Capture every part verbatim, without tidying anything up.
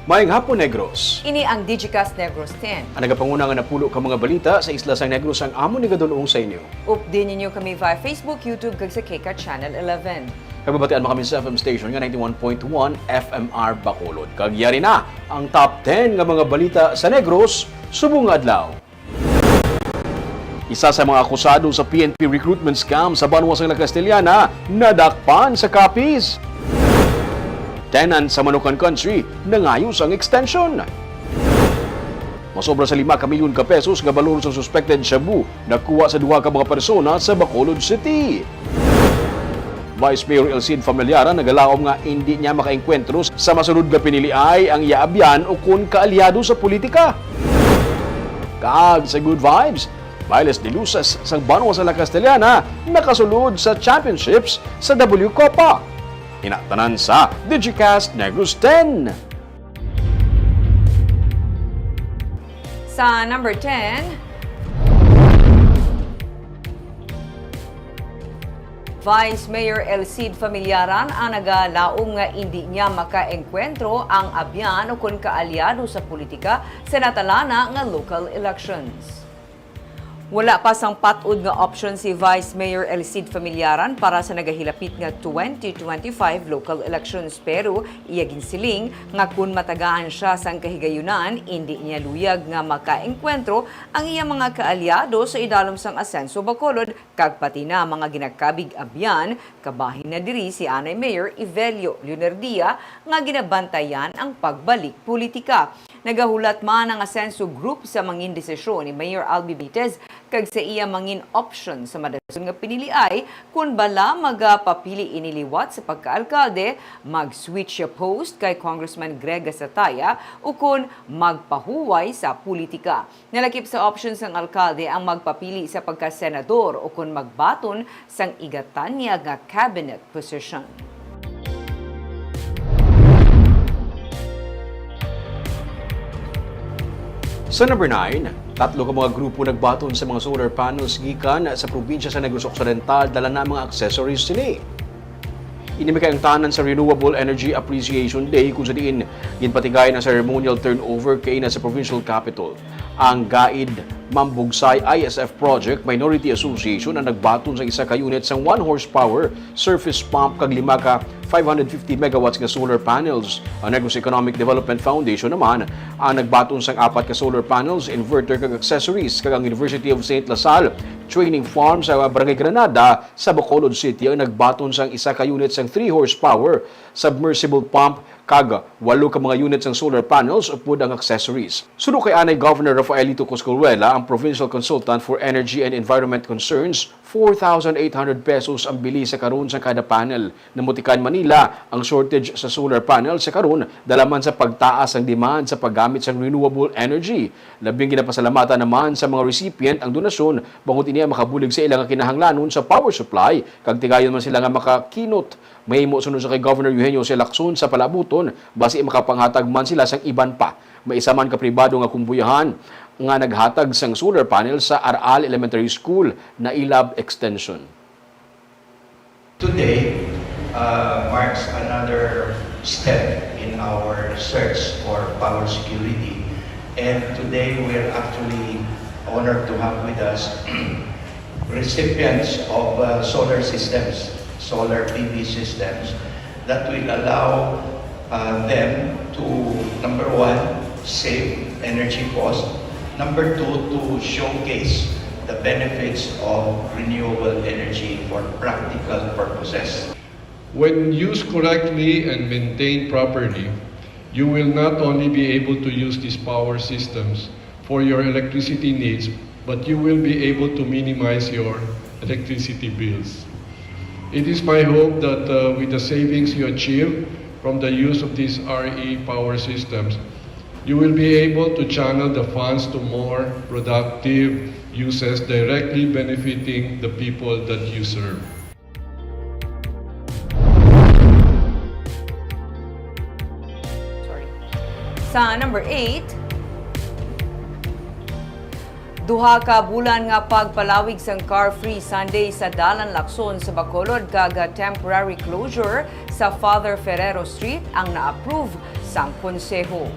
Maayong hapon, Negros. Ini ang Digicast Negros ten. Ang nagapanguna nga napulo ka mga balita sa isla sang Negros ang amon igadul-ong sa inyo. Updi ninyo kami via Facebook, YouTube, kag sa K CAT Channel eleven. Kag mabatian mo kami sa F M station nga ninety-one point one F M R Bacolod. Kag yari na ang top ten nga mga balita sa Negros subong nga adlaw. Isa sa mga akusado sa P N P recruitment scam sa banwa sang La Castellana nadakpan sa Capiz. Tenant sa Manukan Country nangayo sang extension. Masobra sa lima ka milyon ka pesos nga balor sang suspected shabu nakuha sa duha ka mga persona sa Bacolod City. Vice Mayor Elcid Familiaran nagalaom nga indi niya makaengkwentro sa masunod nga piniliay ang iya abyan ukon kaalyado sa politika. Kag sa Good Vibes, Bailes de Luces sang banwa sa La Castellana nakasulod sa championships sa W Copa. Ina tanan sa Digicast Negros ten. Sa number ten, Vice Mayor Elcid Familiaran ang nagalaom nga indi niya makaengkwentro ang abyan ukon kaalyado sa politika sa natalana nga local elections. Wala pa sang pat-od nga option si Vice Mayor Elcid Familiaran para sa nagahilapit nga twenty twenty-five local elections, pero iya ginsiling nga kun matagaan siya sang kahigayunan, indi niya luyag nga makaengkwentro ang iya mga kaalyado sa idalom sang Asenso Bacolod kag pati na mga ginakabig abyan, kabahin na diri si anay Mayor Evelio Leonardia nga ginabantayan ang pagbalik politika. Nagahulat man ang Asenso Group sa mangin desisyon ni Mayor Albi Benitez kag sa iya mangin option sa madason nga piniliay, kun bala magapapili ini liwat sa pagkaalkalde, mag-switch siya post kay Congressman Greg Gasataya ukon magpahuway sa politika. Nalakip sa option sang alkalde ang magpapili sa pagkasenador ukon magbaton sang igatanyag nga cabinet position. Sa number nine, tatlo ka mga grupo nagbaton sa mga solar panels gikan sa probinsya sa Negros Occidental, dala na ang mga accessories sini. Ini may kaangtanan sa Renewable Energy Appreciation Day, kung sa diin ginpatigayon ang ceremonial turnover kaina sa provincial capitol. Ang GAID Mambugsay I S F Project Minority Association ang nagbaton sa isa ka unit sang one horsepower surface pump kag lima ka five hundred fifty megawatts nga solar panels. Ang Negros Economic Development Foundation naman ang nagbaton sang apat ka solar panels, inverter kag accessories, kag ang University of Saint La Salle Training Farm sa Barangay Granada sa Bacolod City ang nagbaton sang isa ka unit sang three horsepower submersible pump kag walo ka mga unit sang solar panels upod ang accessories. Suno kay anay Governor Rafaelito Coscoruela, ang Provincial Consultant for Energy and Environment Concerns, four thousand eight hundred pesos ang bili sa karon sa kada panel. Namutikan man nila ang shortage sa solar panel sa karon, dala man sa pagtaas ang demand sa paggamit sang renewable energy. Labing ginapasalamatan naman sa mga recipient ang donasyon, bangod ini ang makabulig sa ila nga kinahanglanon sa power supply, kag tigayon man sila nga makakinot. Mahimo suno sa kay Governor Eugenio C. Lacson sa palaabuton, basi makapanghatag man sila sang iban pa. May isa man ka pribado nga kumbuyahan nga naghatag sang solar panel sa Aral Elementary School, Nailab Extension. Today uh, marks another step in our search for power security. And today we're actually honored to have with us recipients of uh, solar systems, solar P V systems that will allow uh, them to, number one, save energy cost. Number two, to showcase the benefits of renewable energy for practical purposes. When used correctly and maintained properly, you will not only be able to use these power systems for your electricity needs, but you will be able to minimize your electricity bills. It is my hope that uh, with the savings you achieve from the use of these R E power systems, you will be able to channel the funds to more productive uses directly benefiting the people that you serve. Sorry. Sa number eight, duha ka bulan nga pagpalawig sang Car Free Sunday sa Dalan Lacson sa Bacolod kag temporary closure sa Father Ferrero Street ang na-approve sang Konseho.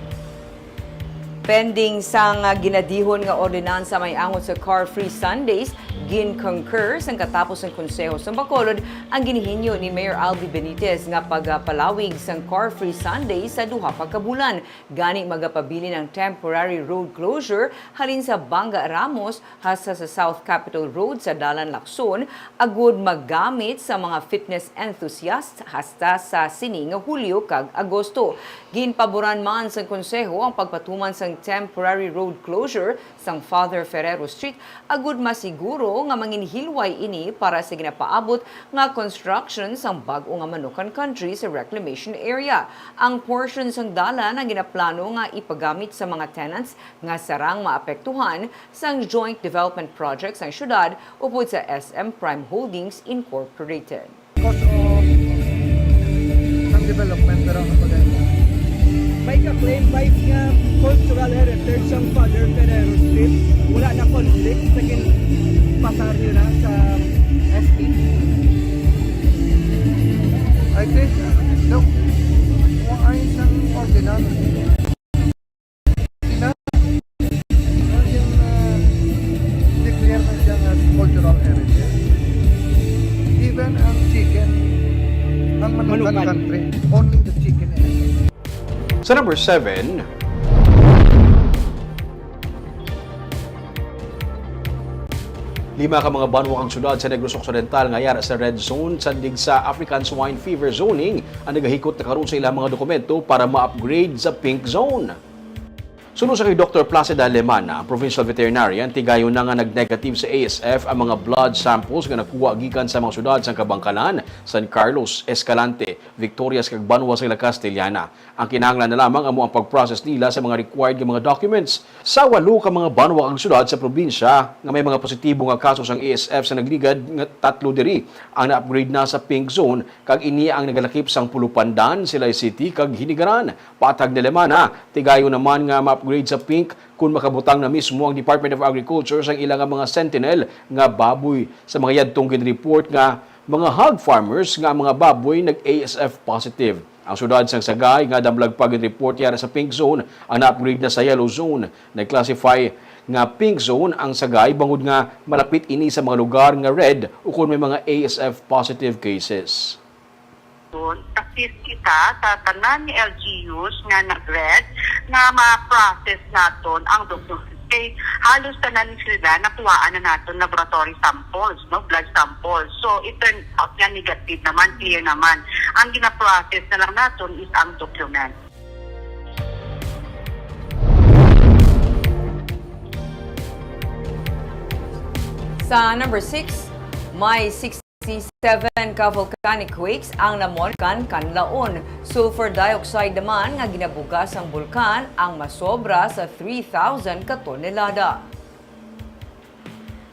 Pending sang, ah, ginadihon nga ordinansa may angot sa car-free Sundays, gin-concur sang katapos sang Konseho sa Bacolod ang ginihinyo ni Mayor Albi Benitez nga pagapalawig sang car-free Sundays sa duha pa ka bulan. Gani, magapabilin ang temporary road closure halin sa Banga Ramos hasta sa South Capitol Road sa Dalan Lacson, agud magamit sa mga fitness enthusiasts hasta sa sini nga Hulyo kag Agosto. Ginpaboran man sang Konseho ang pagpatuman sang temporary road closure sang Father Ferrero Street, agud masiguro nga manginhilway ini para sa ginapaabot nga construction sang bag-o nga Manukan Country sa reclamation area. Ang portion sang dalan ang ginaplano nga ipagamit sa mga tenants nga sarang maapektuhan sang joint development project sang syudad upod sa S M Prime Holdings Incorporated. Cause of some development, pero ano pa ganun? May ka-claim rights nga cultural heritage ang Father Ferrero Street. Wala na conflict sa ginpasar nila sa S P. I think, uh, no, wala sang ordinance. Sila, yung, uh, declare na siya as cultural heritage. Even ang chicken, ang Manukan Manukan. Country, only the chicken is. Sa number seven, lima ka mga banwa kag syudad sa Negros Occidental nga yara sa red zone sandig sa African Swine Fever zoning ang nagahikot na karon sa ilang mga dokumento para ma-upgrade sa pink zone. Suno sa kay Doktor Placida Lemana, ang provincial veterinarian, tigayon na nga nag-negative sa A S F ang mga blood samples nga nakuha gikan sa mga syudad sang Kabankalan, San Carlos, Escalante, Victorias kag banwa sa La Castellana. Ang kinahanglan na lamang amo ang pag-process nila sa mga required nga mga documents. Sa walo ka mga banwa kag syudad sa probinsya nga may mga positibo nga kaso sang A S F sa nagligad nga tatlo diri, ang na-upgrade na sa pink zone, kag ini ang nagalakip sang Pulupandan, Silay City, kag Hinigaran. Patag ni Lemana, tigayon naman nga ma-upgrade sa pink kon makabutang na mismo ang Department of Agriculture sang ila nga mga sentinel nga baboy sa mga yadtong gin-report nga mga hog farmers nga ang mga baboy nag-A S F positive. Ang syudad sang Sagay nga damlag pa gin-report yara sa pink zone, ang na-upgrade na sa yellow zone. Nag-classify nga pink zone ang Sagay bangod nga malapit ini sa mga lugar nga red ukon may mga A S F positive cases. Assist kita sa tanan ni L G Us nga nag-red nga ma-process naton ang document. Kay halos tanan sila nakuhaan na naton laboratory samples, no, blood samples. So, it turned out nga negative naman, clear naman. Ang gina-process na lang naton is ang document. Sa number six, may sixty-seven ka volcanic quakes ang namonitor sa Kanlaon. Sulfur dioxide naman nga ginabuga sang bulkan ang masobra sa three thousand ka tonelada.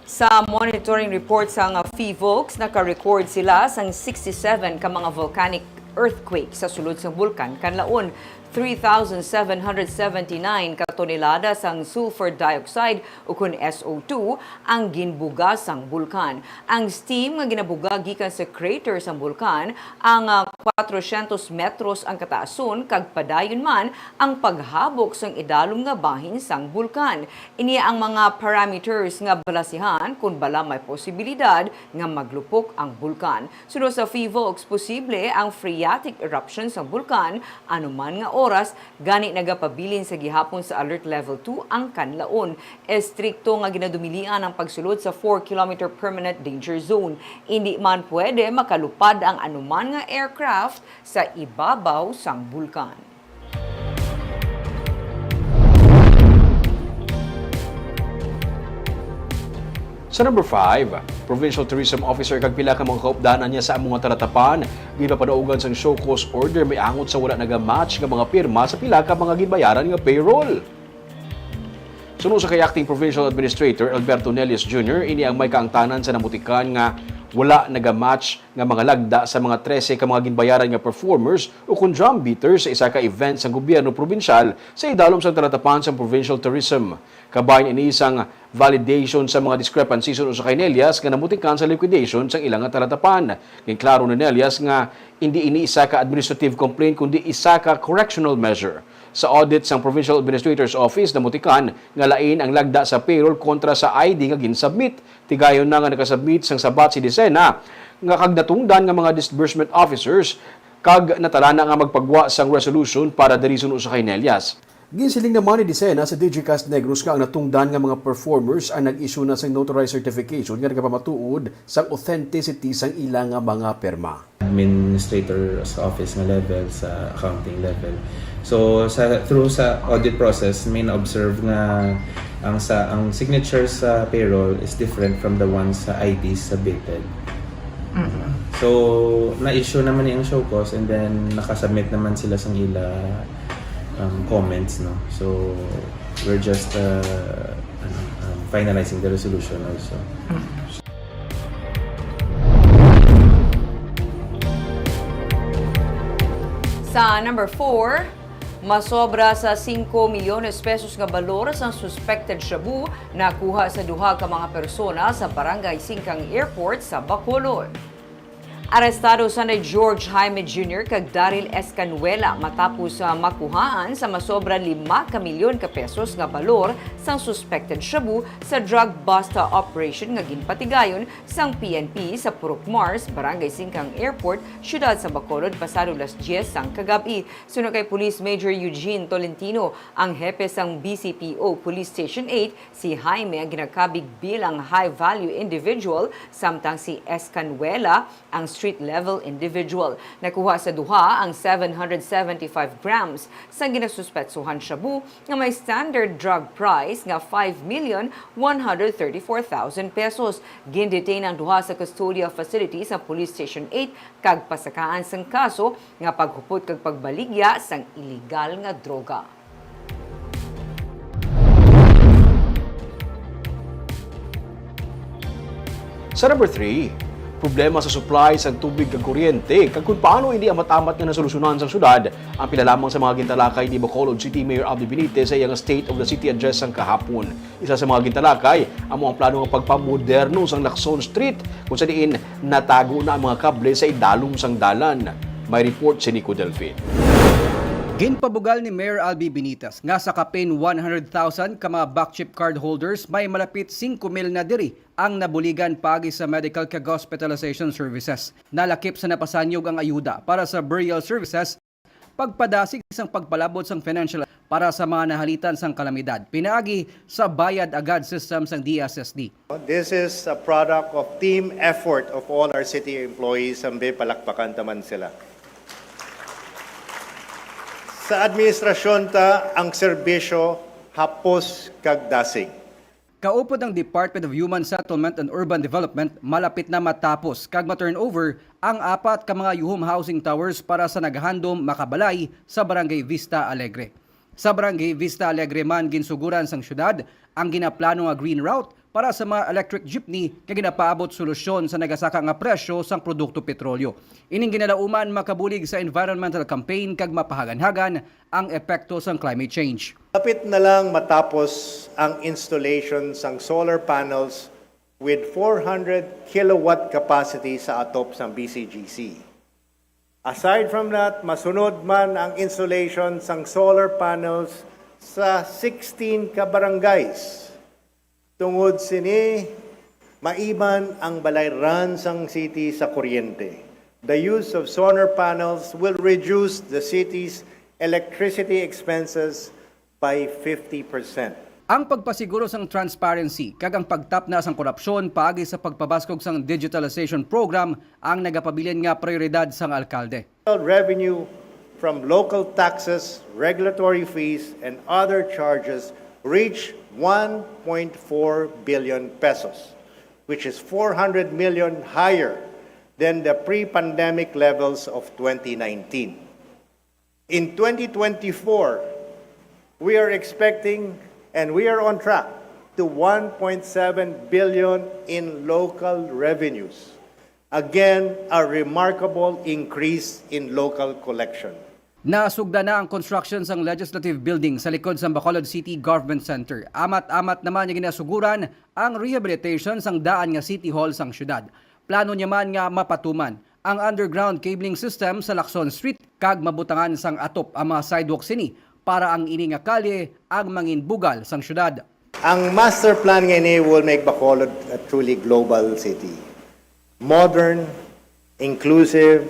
Sa monitoring report sang PHIVOLCS, naka-record sila sang sixty-seven ka mga volcanic earthquake sa sulod sang Bulkan Kanlaon. Three thousand seven hundred seventy-nine ka tonelada sang sulfur dioxide, ukon S O two, ang ginbuga sang bulkan. Ang steam nga ginabuga gikan sa crater sang bulkan ang, ah, kwatrosyentos metros ang kataason, kag padayon man ang paghabok sang idalom nga bahin sang bulkan. Ini ang mga parameters nga balasihan kon bala may posibilidad nga maglupok ang bulkan. Suno sa PHIVOLCS, posible ang phreatic eruption sang bulkan anuman nga oras, gani nagapabilin sa gihapon sa Alert Level two ang Kanlaon. Estrikto nga ginadumilian ang pagsulod sa four kilometer permanent danger zone. Indi man pwede makalupad ang anuman nga aircraft sa ibabaw sang bulkan. Sa number five, provincial tourism officer kag pila ka mga kaupdanan niya sa among nga talatapan, ginpapadaugan sang show cause order may angot sa wala naga-match nga mga pirma sa pila ka mga ginbayaran nga payroll. Suno sa kay Acting Provincial Administrator Alberto Nelius Junior, ini ang may kaangtanan sa namutikan nga wala naga-match nga mga lagda sa mga trese ka mga ginbayaran nga performers ukon drum beaters sa isa ka event sang gobyerno probinsyal sa idalom sang talatapan sang provincial tourism. Kabahin ini sang validation sa mga discrepancies suno sa kay Nelias nga namutikan sa liquidation sang ila nga talatapan. Ginklaro ni Nelias nga hindi ini isa ka administrative complaint kundi isa ka correctional measure. Sa audit sang Provincial Administrator's Office, namutikan nga lain ang lagda sa payroll kontra sa I D nga ginsubmit. Tigayon na nga nakasubmit sang sabat si Dicena nga kag natungdan nga mga disbursement officers kag natalana nga magpagwa sang resolution para diri suno sa kay Nelias. Ginsiling naman ni Dicena sa D G Cast Negros nga ang natungdan nga mga performers ang nag-issue na sang notarized certification nga nagapamatuod sang authenticity sang ila nga mga pirma. Administrator's office nga level, sa accounting level. So sa, through sa audit process, may na-observe nga ang sa, ang signature sa payroll is different from the ones sa I Ds submitted. So na-issue naman ni ang show cause, and then nakasubmit naman sila sang ila um, comments, no? So we're just uh, ano, um, finalizing the resolution also. Sa number four, masobra sa singko milyones pesos nga balor sang suspected shabu nakuha sa duha ka mga persona sa Barangay Singkang Airport sa Bacolod. Arestado sanay George Jaime Junior kag Daryl Escanuela matapos sa makuhaan sa masobra lima ka milyon ka pesos nga balor sang suspected shabu sa drug bust operation nga ginpatigayon sang P N P sa Purok Mars, Barangay Singkang Airport, siyudad sa Bacolod, pasado las dyes sang kagab-i. Suno kay Police Major Eugene Tolentino, ang hepe sang B C P O Police Station eight, si Jaime ang ginakabig bilang high-value individual, samtang si Escanuela ang street-level individual. Nakuha sa duha ang seven hundred seventy-five grams sang ginasuspetsuhan shabu nga may standard drug price nga five million one hundred thirty-four thousand pesos. Gindetain ang duha sa custodial facility sa Police Station eight kag pasakaan sang kaso nga paghupot kag pagbaligya sang iligal nga droga. Sa number three, problema sa supply sang tubig kag kuryente kag kung paano ini amat-amat nga nasolusyonan sang syudad ang pila lamang sa mga gintalakay ni Bacolod City Mayor Abby Benitez sa iyang State of the City Address sang kahapon. Isa sa mga gintalakay amo ang plano nga pagpamoderno sang Lacson Street, kung sa diin natago na ang mga kable sa idalom sang dalan. May report si Nico Delfin. Ginpabugal ni Mayor Albi Benitez nga sa kapin one hundred thousand ka mga BACCHIP card holders, may malapit singko mil na diri ang nabuligan paagi sa medical kag hospitalization services. Nalakip sa napasanyog ang ayuda para sa burial services, pagpadasig sang pagpalabot sang financial para sa mga nahalitan sang kalamidad pinaagi sa bayad agad system sang D S S D. This is a product of team effort of all our city employees. Ambi, palakpakan ta man sila. Sa administrasyon ta, ang serbisyo hapos kag dasig. Kaupod ang Department of Human Settlement and Urban Development, malapit na matapos kag ma-turnover ang apat ka mga Yuhom Housing Towers para sa nagahandom makabalay sa Barangay Vista Alegre. Sa Barangay Vista Alegre man, ginsuguran sang syudad ang ginaplano nga green route para sa mga electric jeepney nga ginapaabot solusyon sa nagasaka nga presyo sang produkto petrolyo. Ining ginalauman makabulig sa environmental campaign kag mapahaganhagan ang epekto sang climate change. Lapit na lang matapos ang installation sang solar panels with four hundred kilowatt capacity sa atop sang B C G C. Aside from that, masunod man ang installation sang solar panels sa sixteen ka barangays. Tungod sini, maiban ang balayran sang city sa kuryente. The use of solar panels will reduce the city's electricity expenses by fifty percent. Ang pagpasiguro sang transparency kag ang pagtapna sang korupsyon paagi sa pagpabaskog sang digitalization program ang nagapabilin nga prioridad sang alkalde. Revenue from local taxes, regulatory fees, and other charges reached one point four billion pesos, which is four hundred million higher than the pre-pandemic levels of twenty nineteen. In twenty twenty-four, we are expecting and we are on track to one point seven billion in local revenues. Again, a remarkable increase in local collection. Nasugda na ang construction sang Legislative Building sa likod sang Bacolod City Government Center. Amat-amat naman nga ginasuguran ang rehabilitation sang daan nga City Hall sang syudad. Plano niya man nga mapatuman ang underground cabling system sa Lacson Street kag mabutangan sang atop ang mga sidewalk sini para ang ini nga kalye ang mangin bugal sang syudad. Ang master plan nga ini will make Bacolod a truly global city. Modern, inclusive,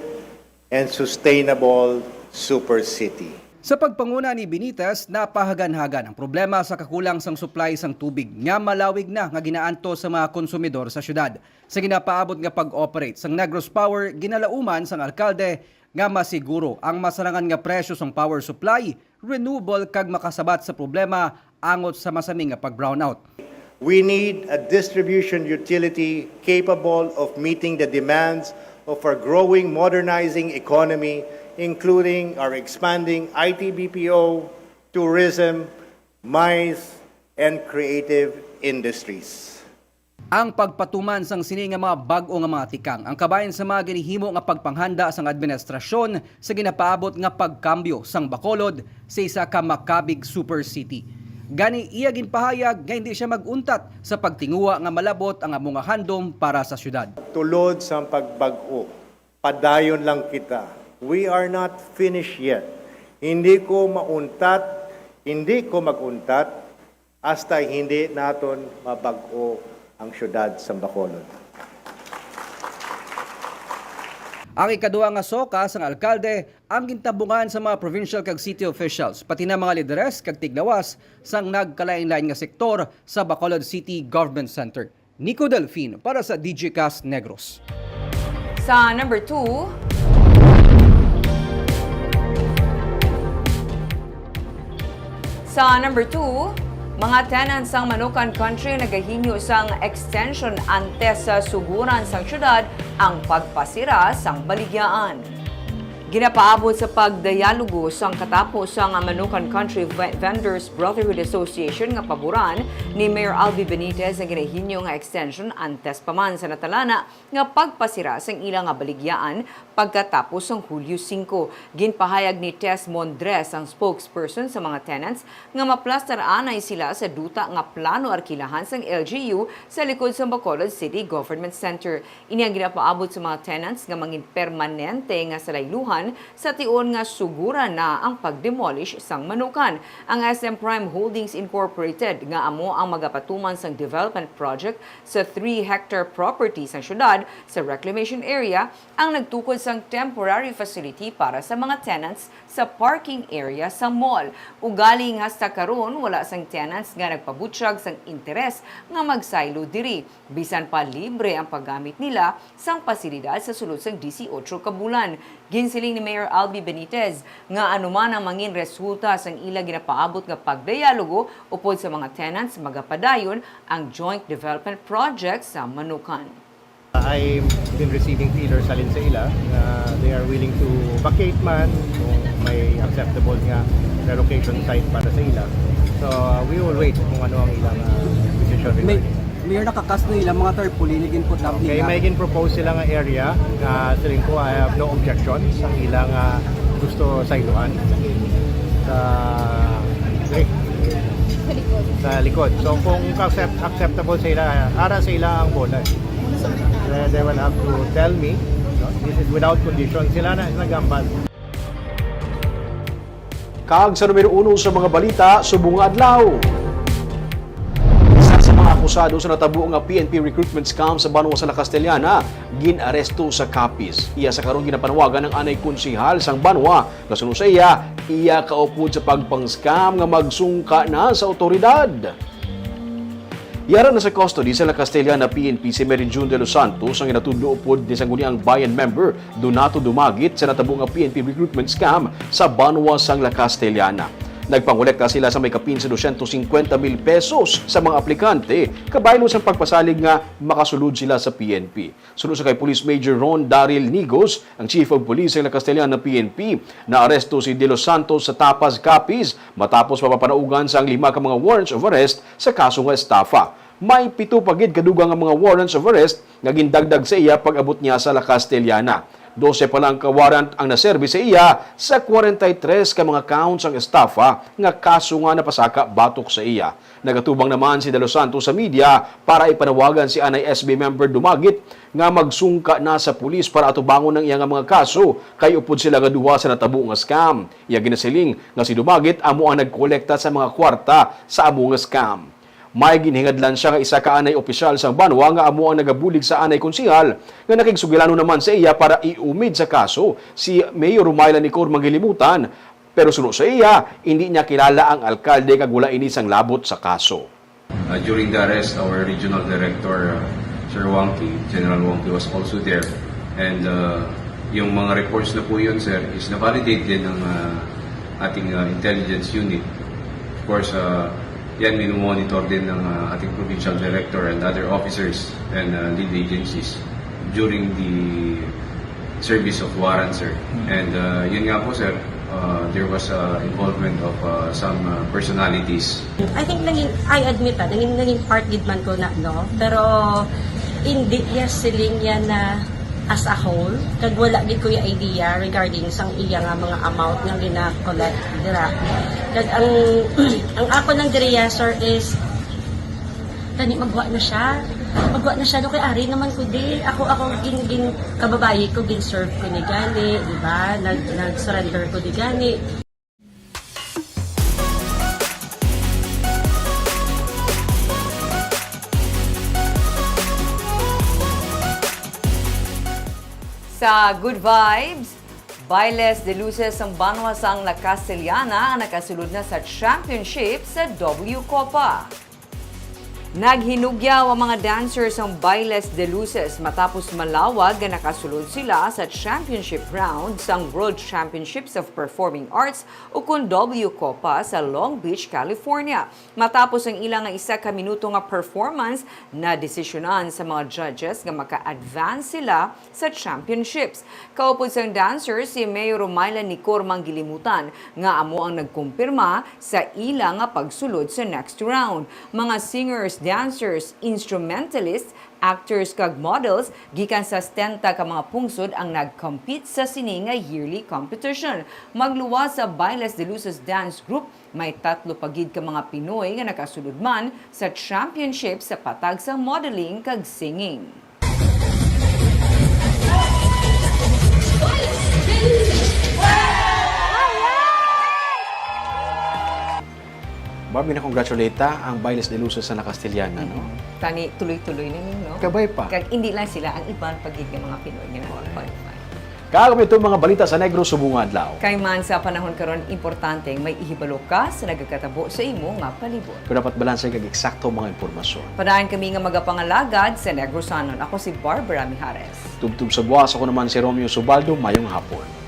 and sustainable super city. Sa pagpanguna ni Benitez, napahaganhagan ang problema sa kakulang sang supply sang tubig nga malawig na nga ginaantos sa mga konsumidor sa syudad. Sa ginapaabot nga pag-operate sang Negros Power, ginalauman sang alkalde nga masiguro ang masarangan nga presyo sang power supply, renewable kag makasabat sa problema angot sa masami nga pag-brownout. We need a distribution utility capable of meeting the demands of our growing modernizing economy, including our expanding I T B P O, tourism, MICE, and creative industries. Ang pagpatuman sang sini nga mga bag-o nga mga tikang ang kabahin sa mga ginihimo nga pagpanghanda sang administrasyon sa ginapaabot nga pagkambyo sang Bacolod sa isa ka makabig super city. Gani, iya ginpahayag nga hindi siya mag-untat sa pagtinguha nga malabot ang amo nga handom para sa syudad. Tulod sang pagbag-o, padayon lang kita. We are not finished yet. Hindi ko mauntat, hindi ko mag-untat hasta hindi naton mabag-o ang siyudad sang Bacolod. Ang ikaduha nga soka sang alkalde ang gintabungan sa mga provincial kag city officials, pati na mga lideres kag tiglawas sang nagkalain-lain nga sektor sa Bacolod City Government Center. Nico Delfin para sa D J Cast Negros. Sa number two, sa number two, mga tenants sang Manukan Country nagahinyo sang extension antes sa suguran sang syudad ang pagpasira sang baligyaan. Ginapaabot sa pagdayalogo sang katapo sang Manukan Country Ve-, Vendors Brotherhood Association nga paboran ni Mayor Albi Benitez ang ginahinyo nga extension antes pa man sa natalana nga pagpasira sang ila nga baligyaan pagkatapos sang Hulyo singko. Ginpahayag ni Tess Mondres, ang spokesperson sa mga tenants, nga maplastar anay sila sa duta nga plano arkilahan sang L G U sa likod sang Bacolod City Government Center. Ini ang ginapaabot sa mga tenants nga mangin permanente nga salayluhan sa tion nga suguran na ang pag-demolish sang Manukan. Ang S M Prime Holdings Incorporated, nga amo ang magapatuman sang development project sa three hectare property sang syudad sa reclamation area, ang nagtukod sang temporary facility para sa mga tenants sa parking area sa mall. Ugaling hasta karon, wala sang tenants nga nagpabutyag sang interes nga magsaylo diri. Bisan pa libre ang paggamit nila sang pasilidad sa sulod sang disiotso ka bulan. Ginsiling ni Mayor Albi Benitez nga anuman ang mangin resulta sang ila ginapaabot nga pagdayalogo upod sa mga tenants, magapadayon ang joint development project sa Manukan. I've been receiving feelers halin sa ila nga they are willing to vacate man kung may acceptable nga relocation site para sa ila. So, uh, we will wait kung ano ang ilang, uh, decision. May, regarding Mayor, nakakas na ilang mga tarpaulin nga gin-put up. Okay, nila. May gin-propose sila nga area nga siling ko, I have no objection sa ilang, uh, gusto sayluhan sa, sa likod. So, kung accept-, acceptable sa ila, ara sa ila ang bola. They, they will have to tell me, no? This is without condition. Sila na nagambal. Kag sa numero uno sa mga balita subong nga adlaw, isa sa mga akusado sa natabo nga P N P recruitment scam sa banwa sa La Castellana gin-aresto sa Capiz. Iya sa karon ginapanawagan ang anay konsehal sang banwa nga suno sa iya, iya kaupod sa pagpang-scam nga magsungka na sa awtoridad. Yara na sa custody sa La Castellana P N P si Mary June De Los Santos, ang ginatudlo upod ni Sangguniang Bayan member Donato Dumagit sa natabo nga P N P recruitment scam sa banwa sang La Castellana. Nagpangolekta sila sa may kapin sa dosyentos singkwenta mil pesos sa mga aplikante, kabaylo sang pagpasalig nga makasulod sila sa P N P. Suno sa kay Police Major Ron Daryl Nigos, ang Chief of Police sa La Castellana P N P, naaresto si De Los Santos sa Tapaz, Capiz, matapos mapapanaugan sang lima ka mga warrants of arrest sa kaso nga estafa. May pito pa gid kadugang nga mga warrants of arrest nga gindagdag sa iya pag-abot niya sa La Castellana. Dose pa lang ka warrant ang naserbi sa iya sa kwarenta y tres ka mga counts ang estafa nga kaso nga napasaka batok sa iya. Nagatubang naman si De Los Santos sa media para ipanawagan si anay S B member Dumaguete nga magsungka na sa pulis para atubangon ang iya nga mga kaso, kay upod sila nga duha sa natabo nga scam. Iya ginasiling nga si Dumaguete amo ang nagkolekta sa mga kwarta sa amo nga scam. May ginhingadlan siya nga isa ka anay opisyal sang banwa nga amo ang nagabulig sa anay konsehal nga nakigsugilanon naman sa iya para iumid sa kaso si Mayor Rumayla Nicor Manggilimutan, pero suno sa iya, hindi niya kilala ang alkalde kag wala ini sang labot sa kaso. Uh, during the arrest, our regional director, uh, Sir Wangki, General Wangki was also there. And uh, yung mga reports na po yun, sir, is na-validate din ng uh, ating uh, intelligence unit. Of course, uh, yan minumonitor din ng uh, ating provincial director and other officers and uh, lead agencies during the service of warrant, sir. And uh, yun nga po, sir, uh, there was uh, involvement of uh, some uh, personalities. I think naging, I admit ah, naging, naging part gid man ko na, no? Pero hindi niya siling yan na as a whole, kag wala gid ko yung idea regarding sang iya nga mga amount nga gina-collect dira. Kag ang, ang ako lang diri, sir, is kani magwa na siya. Magwa na siya, no, kay ari naman ko di. Ako, ako, gin, gin, kababayi ko, gin-serve ko ni gani, di ba? Nag, nag-surrender ko di gani. Sa Good Vibes, Bailes de Luces ang banwa sang La Castellana ang nakasulod na sa championship sa W Copa. Naghinugyaw ang mga dancers sang Bailes de Luces matapos malawag nga nakasulod sila sa championship round sang World Championships of Performing Arts ukon W Copa sa Long Beach, California. Matapos ang ila nga isa ka minuto nga performance, nadesisyonan sa mga judges nga maka-advance sila sa championships. Kaupod sang dancers si Mayor Romayla Nicor Manggilimutan nga amo ang nagkumpirma sa ila nga pagsulod sa next round. Mga singers, dancers, instrumentalists, actors kag models gikan sa setenta ka mga pungsod ang nag-compete sa sini nga yearly competition. Magluwas sa Bailes de Luces Dance Group, may tatlo pa gid ka mga Pinoy nga nakasulod man sa championship sa patag sang modeling kag singing. Barbie, na-congratulate ta ang Bailes de Luces sa La Castellana, no? Tani tuloy-tuloy na ning, no? Kabay pa. Kag hindi lang sila, ang iban pa gid nga mga Pinoy nga nag-qualify. Kag amo ito mga balita sa Negros subong nga adlaw. Kay man sa panahon karon, importante ang may ihibalo ka sa nagakatabo sa imo nga palibot. Kung dapat balanse kag eksakto ang mga impormasyon. Padayon kami nga magapangalagad sa Negrosanon. Ako si Barbara Mijares. Tubtob sa buwas, ako naman si Romeo Subaldo. Mayong hapon.